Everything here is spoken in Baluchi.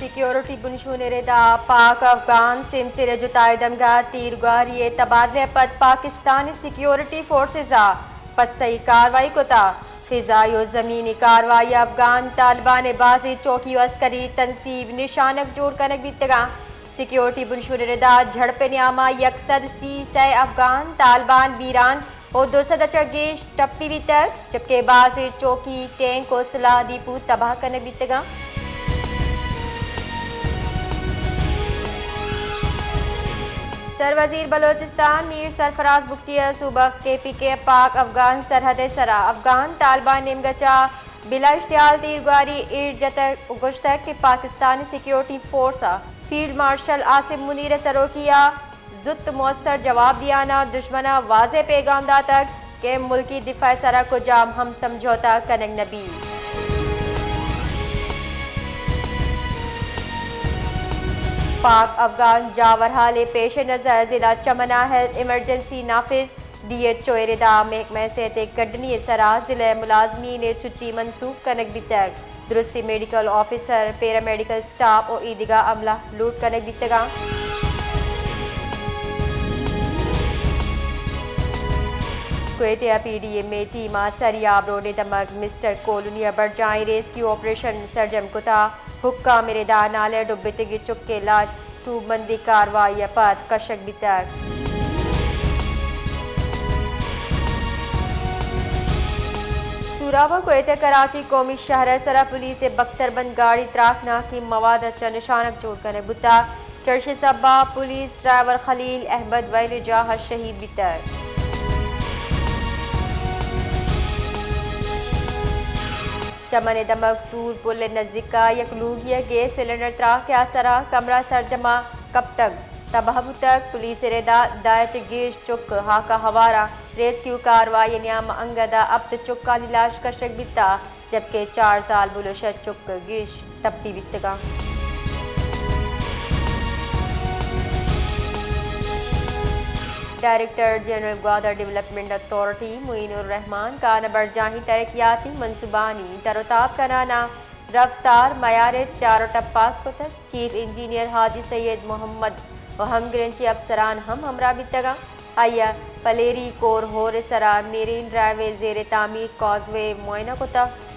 سیکیورٹی بنشون ءِ ردا پاک افغان سیمسر ءِ جتائی دمگا تیرگواری ءِ تبادلہ ءَ پد پاکستانی سیکیورٹی فورسز ءَ پسئی کاروائی کتا۔ فضائی و زمینی کاروائی ءَ افغان طالبان ءِ بازیں چوکی و عسکری تنصیب نشانگ جوڑ کنگ بیتگاں۔ سیکیورٹی بنشون ءِ ردا جھڑپ ءِ نیاما یک سد سی سئے افغان طالبان بیران و دو سد ءَ چہ گیش ٹپی بیتگ، جبکہ بازیں چوکی، ٹینک و سلاہ دیپو تباہ کنگ بیتگاں۔ سروزیر بلوچستان میر سرفراز بگٹی ءَ صوبہ کے پی کے ءَ پاک افغان سرحد ءِ سرا افغان طالبان نیمگا چہ بلا اشتعال تیرگواری ایر جتگ و گوشتگ کہ پاکستانی سیکیورٹی فورس ءَ فیلڈ مارشل عاصم منیر ءِ سروکی ءَ زوت موثر جواب دیانا دژمن ءَ واضح پیغام داتگ کہ ملکی دفاع ءِ سرا کجام ہم سمجھوتہ کنگ نہ بیت۔ پاک افغان جاورحال ءِ پیش نظر ضلع چمن ءَ ہیلتھ ایمرجنسی نافذ، ڈی ایچ او ءِ ردا محکمہ صحت ءِ گڈنی ءِ سرا ضلع ءِ ملازمین ءِ چھٹی منسوخ کنگ بیتگ۔ درستی میڈیکل آفیسر، پیرامیڈیکل اسٹاف و ایدگہ عملہ لوٹ کنگ بیتگاں۔ کوئٹہ ءَ P D M A team ءَ سریاب روڈ ءِ دمگ مسٹر کالونی ءَ برجاہیں ریسکیو آپریشن سرجم کتا۔ حکام ءِ ردا نالہ ءَ ڈبتگیں چک ءِ لاش سوبمندی کاروائی ءَ پد کشگ بیتگ۔ سوراب ءِ کوئٹہ کراچی قومی شاہراہ ءِ سرا پولیس ءِ بختر بند گاڑی تراکناکیں مواد ءَ چہ نشانگ جوڑ کنگ بوتگ۔ چرشی سبا پولیس ڈرائیور خلیل احمد ویل جاہ ءَ شہید بیتگ۔ چمن ءِ دمگ تور پل ءِ نزیک ءَ یک لوگی ءَ گیس سلنڈر تراک ءِ آسرا کمرہ سرجم ءَ کپتگ، تباہ بوتگ۔ پولیس ءِ ردا دہ ءَ چہ گیش چک ہاک ءَ ہوار ءَ ریسکیو کاروائی ءِ نیام ءَ انگت ءَ ہپت چکانی لاش کشگ بیتگ، جبکہ چار زالبول و شش چک گیش ٹپی بیتگاں۔ Director general Gwadar development authority Moin ur Rahman Khan ءَ برجاہیں ترقیاتی منصوبانی تر و تاب کنان ءَ رفتار، میار ءِ چار و ٹپاس کتگ۔ چیف انجینئر حاجی سید محمد و ہمگرنچیں افسران ہم ہمراہ بیتگاں۔ آئی ءَ پلیری کور ہور ءِ سرا میرین ڈرائیو ءِ زیر تعمیر کازوے معائنہ کتگ۔